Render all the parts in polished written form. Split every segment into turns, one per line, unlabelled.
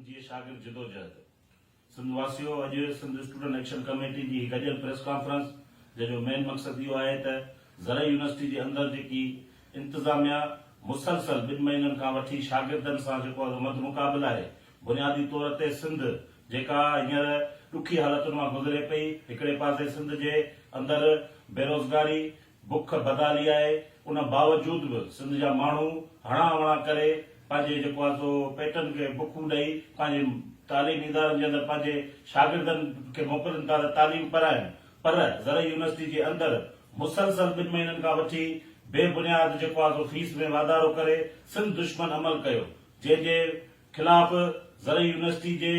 جيئي شاگرد جدوجهد. سنڌ واسيو اڄ سنڌ اسٽوڊنٽ ايڪشن ڪميٽي جي هي گڏيل پريس ڪانفرنس جنهن جو مين مقصد اهو آهي ته زرعي يونيورسٽي جي اندر جيڪي انتظاميا مسلسل ٻن مهينن کان وٺي شاگردن سان جيڪو آهي مد مقابل آهي بنيادي طور تي سنڌ جيڪا هينئر ڏکي حالتن مان گذري پئي هڪڙي پاسي سنڌ جي اندر بيروزگاري بک بدحالي آهي ان باوجود به سنڌ جا ماڻهو هڻان وڻان ڪري پنهنجي جيڪو آهي سو پيٽن کي بکون ڏئي پنهنجي تعليمي ادارن جي اندر پنهنجي شاگردن کي موڪلين ٿا ته تعليم پرائن پر زرعي يونيورسٽي جي اندر مسلسل ٻن مهينن کان وٺي بي بنياد جيڪو آهي سو فيس ۾ واڌارو ڪري سنڌ دشمن عمل ڪيو جنهن جي خلاف زرعي يونيورسٽي جي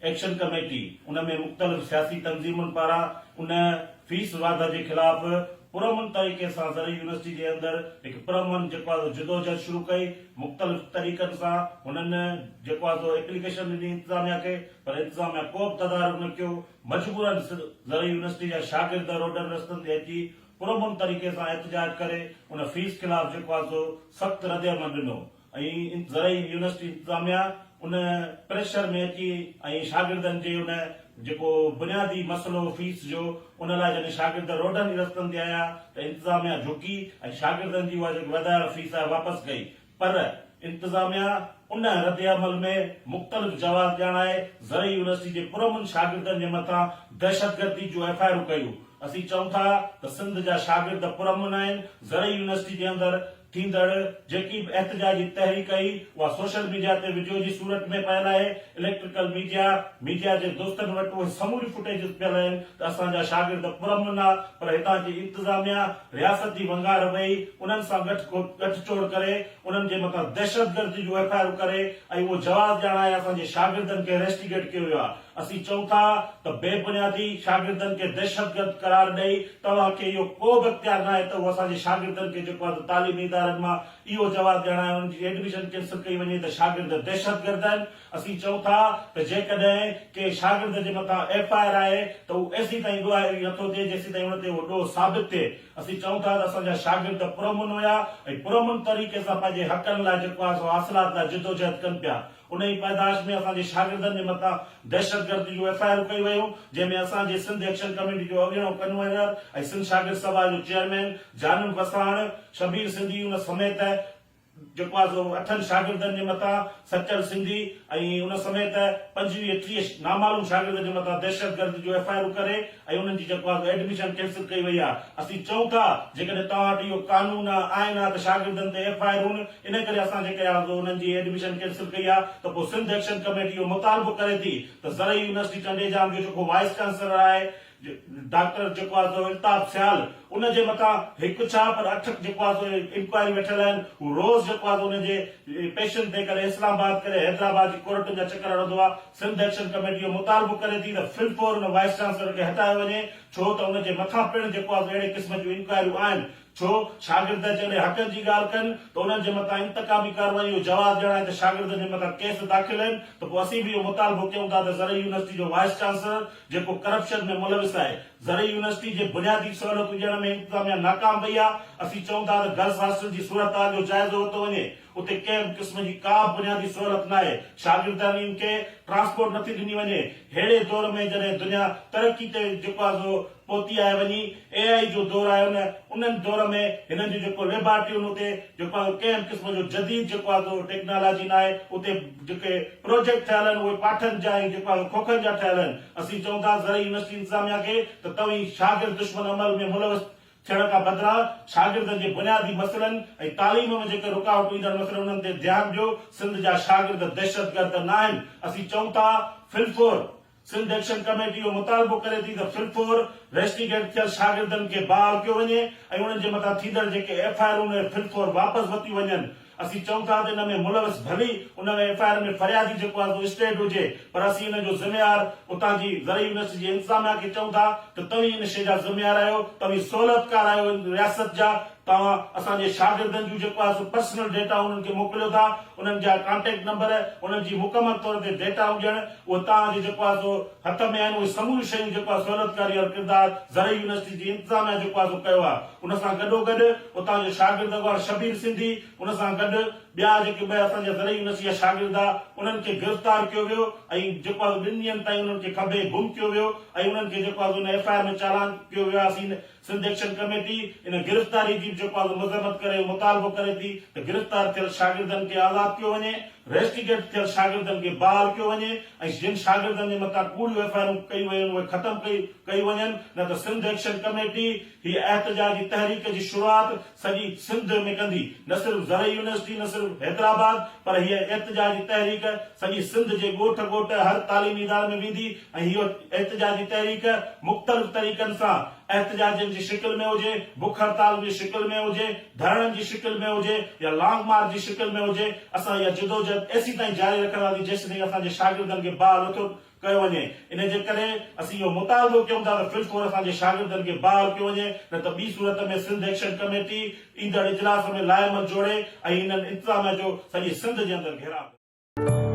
ايڪشن ڪميٽي ان ۾ مختلف سياسي تنظيمن پاران ان فيس واڌ جي خلاف پرامن طريقي سان زرعي يونيورسٽي جي اندر هڪ پرامن جيڪو آهي سو جدوجهد شروع ڪئي مختلف طريقن سان هنن جيڪو آهي سو ايپليڪيشن ڏني انتظاميا کي پر انتظاميا ڪو به تدارڪ نه ڪيو مجبورن زرعي يونيورسٽي جا شاگرد روڊن رستن تي اچي پرامن طريقي سان احتجاج ڪري ان فيس خلاف جيڪو آهي سو سخت ردعمل ڏنو. ۽ زرعي يونيورسٽي انتظاميا ان پريشر ۾ اچي ۽ شاگردن جي ان جيڪو بنيادي مسئلو فيس جو ان لاء جڏهن شاگرد روڊن جي رستن تي آيا ته انتظاميا جهڪي ۽ شاگردن جي اها جيڪي وڌايل فيس آهي واپس ڪئي پر انتظاميا ان ردعمل ۾ مختلف جواز ڄاڻائي زرعي يونيورسٽي جي پرامن شاگردن جي مٿان دهشتگردي جون ايف I آرون ڪيون اسين چئون ٿا ته سنڌ جا شاگرد پرامن آهن زرعي يونيورسٽي جي اندر ٿيندڙ جيڪي به احتجاجي تحريڪ هئي اها سوشل ميڊيا تي وڊيو جي صورت ۾ پيل آهي، اليڪٽريڪل ميڊيا، ميڊيا جي دوستن وٽ اهي سموريون فوٽيجز پيل آهن ته اسان جا شاگرد پرامن آ پر هتان جي انتظاميا رياست جي ونگار وهي انهن سان ڳٺ ڳٺ چوڙ ڪري انهن جي مٿان دهشتگردي جون ايف I آرون ڪري ۽ اهو جواز ڄاڻائي اسان جي شاگردن کي ريسٽيگيٽ ڪيو ويو آ. اسين چئون ٿا ته بي بنيادي شاگردن کي دهشتگرد قرار ڏئي توهان کي اهو ڪو به اختيار ناهي ته اهو اسان جي شاگردن کي جيڪو آهي ته تعليمي ادارن مان اهو جواز ڄاڻائي انهن جي ايڊميشن ڪينسل ڪئي وڃي ته شاگرد دهشتگرد آهن. اسين چئون ٿا ته جيڪڏهن ڪنهن شاگرد جي مٿان ايف I R آهي ته اهو ايسيتائين ڏوهاري نٿو ٿئي جيسيتائين ان تي اهو ڏوهه ثابت ٿئي. اسين چئون ٿا ته اسان جا شاگرد پرامن هيا ۽ پرامن طريقي سان پنهنجي حقن لاء جيڪو آهي سو حاصلات لاء جدوجهد ڪن پيا. انهي پيدائش ۾ اسان جي شاگردن جي مٿان دهشتگردي جون ايف I آرون ڪيون ويون، جنهن ۾ اسان جي سنڌ ايڪشن ڪميٽي جو اڳيڻو ڪنوينر ۽ سنڌ شاگرد سڀا جو چيئرمين جانب وساڻ، شبير سنڌي ان سميت جيڪو آهي سو اٺن شاگردن جي مٿان سچل سنڌي ۽ ان سميت 25 30 نامعلوم شاگردن جي مٿان دهشتگردي جون ايف I آرون ڪري ۽ انهن جي جيڪو آهي سو ايڊميشن ڪينسل ڪئي وئي آهي. اسين چئون ٿا جيڪڏهن توهان وٽ اهو قانون آهي، آئين آهي ته شاگردن تي ايف I آرون ان ڪري اسان جيڪي آهي سو انهن جي ايڊميشن ڪينسل ڪئي آهي ته پوء سنڌ ايڪشن ڪميٽي اهو مطالبو ڪري ٿي ته زرعي يونيورسٽي ٽنڊي ڄام جو جيڪو وائيس چانسلر آهي ڊاڪٽر جيڪو آهي سو الطاف سيال ان جي مٿان هڪ ڇا پر اٺ جيڪو آهي سو انڪوائري ويٺل آهن هو روز جيڪو آهي سو ان جي پيشن تي ڪڏهن اسلام آباد ڪڏهن حيدرآباد جي ڪورٽن جا چڪر هڻندو آهي. سنڌ ايڪشن ڪميٽي اهو مطالبو ڪري ٿي ته في الفور ان وائيس چانسلر کي هٽايو وڃي ڇو ته ان جي مٿان پڻ جيڪو آهي سو اهڙي قسم جون انڪوائريون آهن ڇو شاگرد جڏهن حقن جي ڳالهه ڪن ته انهن جي مٿان انتقامي ڪارروائي جو جواز ڄاڻائي ته شاگردن جي مٿان ڪيس داخل آهن ته پوء اسين به اهو مطالبو ڪيون ٿا ته زرعي يونيورسٽي جو وائيس چانسلر جيڪو ڪرپشن ۾ ملوث آهي زرعي يونيورسٽي جي بنيادي سهولتون ڏيڻ ۾ انتظاميا ناڪام وئي آهي اسين چئون ٿا ته گرلس هاسٽل جي صورتحال جو جائزو ورتو وڃي اتي ڪنهن به قسم جي ڪا به بنيادي سهولت ناهي، شاگردياڻين کي ٽرانسپورٽ نٿي ڏني وڃي، ههڙي دور ۾ جڏهن دنيا ترقي تي جيڪو آهي سو پهتي آهي وڃي اي آئي جو دور آهي ان انهن دور ۾ هنن جون جيڪو ليبارٽريون اتي جيڪو آهي سو ڪنهن به قسم جو جديد جيڪو آهي سو ٽيڪنالاجي ناهي اتي جيڪي پروجيڪٽ ٺهيل آهن اهي پاٺن جا ۽ جيڪو آهي سو کوکن جا ٺهيل آهن اسين چئون ٿا زرعي يونيورسٽي انتظاميا کي ته توهين شاگرد دشمن عمل ۾ ملوث ٿيڻ کان بدران شاگردن جي بنيادي مسئلن ۽ تعليم ۾ جيڪي رڪاوٽون ايندڙ مسئلن انهن تي ڌيان ڏيو، سنڌ جا شاگرد دهشتگرد ناهن، اسين چئون ٿا فلفور سنڌ ايڪشن ڪميٽي اهو مطالبو ڪري ٿي ته فلفور ريسٽيگيٽ ٿيل شاگردن کي بحال ڪيو وڃي ۽ انهن جي مٿان ٿيندڙ جيڪي ايف I آرون اهي فلفور واپس ورتيون وڃن. اسين چئون ٿا ته ان ۾ ملوث ڀلي ان ۾ ايف I R ۾ فريادي جيڪو آهي سو اسٽيٽ هجي پر اسين ان جو ذميوار اتان جي زرعي يونيورسٽي جي انتظاميا کي چئون ٿا ته توهين ان شيء جا ذميوار آهيو توهين سهولتڪار آهيو ان رياست جا توهان اسان جي شاگردن جون جيڪو آهي سو پرسنل ڊيٽا انهن کي موڪليو ٿا انهن جا ڪانٽيڪٽ نمبر انهن جي مڪمل طور تي ڊيٽائون ڏيڻ اهو توهان جي جيڪو آهي سو هٿ ۾ آهن اهي سموريون شيون جيڪو آهي سهولتڪاري وارو ڪردار زرعي يونيورسٽي جي انتظاميا جيڪو آهي سو ڪيو آهي ان سان گڏوگڏ اتان جو شاگرد اڳواڻ شبير سنڌي ان سان گڏ ٻيا جيڪي ٻه اسان جا زرعي يونيورسٽي جا شاگرد ها انهن کي گرفتار ڪيو ويو ۽ جيڪو آهي ٻن ڏينهن تائين انهن کي کنڀي گم ڪيو ويو ۽ انهن کي جيڪو آهي ان ايف I R ۾ چالان ڪيو ويو آهي. اسين سنڌ ايڪشن ڪميٽي ان گرفتاري جي به جيڪو آهي مذمت ڪري اهو مطالبو ڪري ٿي ته گرفتار ٿيل شاگردن کي آزاد ڪيو وڃي، ريسٽيگيٽ ٿيل شاگردن کي بحال ڪيو وڃي ۽ جن شاگردن جي مٿان ڪوڙيون ايف I آرون ڪيون ويون آهن اهي ختم ڪيون وڃن نه ته سنڌ ايڪشن ڪميٽي هيء احتجاجي تحريڪ جي شروعات سڄي سنڌ ۾ ڪندي، نه صرف زرعي يونيورسٽي، نه صرف حيدرآباد، پر هيء احتجاجي تحريڪ سڄي سنڌ جي ڳوٺ ڳوٺ، هر تعليمي اداري ۾ ويندي ۽ هيء احتجاجي تحريڪ مختلف طريقن سان احتجاجن جي شڪل ۾ هجي، بک هڙتال جي شڪل ۾ هجي، ڌرڻن جي شڪل ۾ هجي يا لانگ مارچ جي شڪل ۾ هجي، اسان اها جدوجهد ايسيتائين جاري رکنداسين جيسيتائين اسان جي شاگردن کي بحال نٿو ڪيو وڃي. ان جي ڪري اسين اهو مطالبو ڪيون ٿا ته في الفور اسان جي شاگردن کي بحال ڪيو وڃي نه ته ٻي صورت ۾ سنڌ ايڪشن ڪميٽي ايندڙ اجلاس ۾ لائحه عمل جوڙي ۽ انهن انتظاميا جو سڄي سنڌ جي اندر گهيراء ڪندي.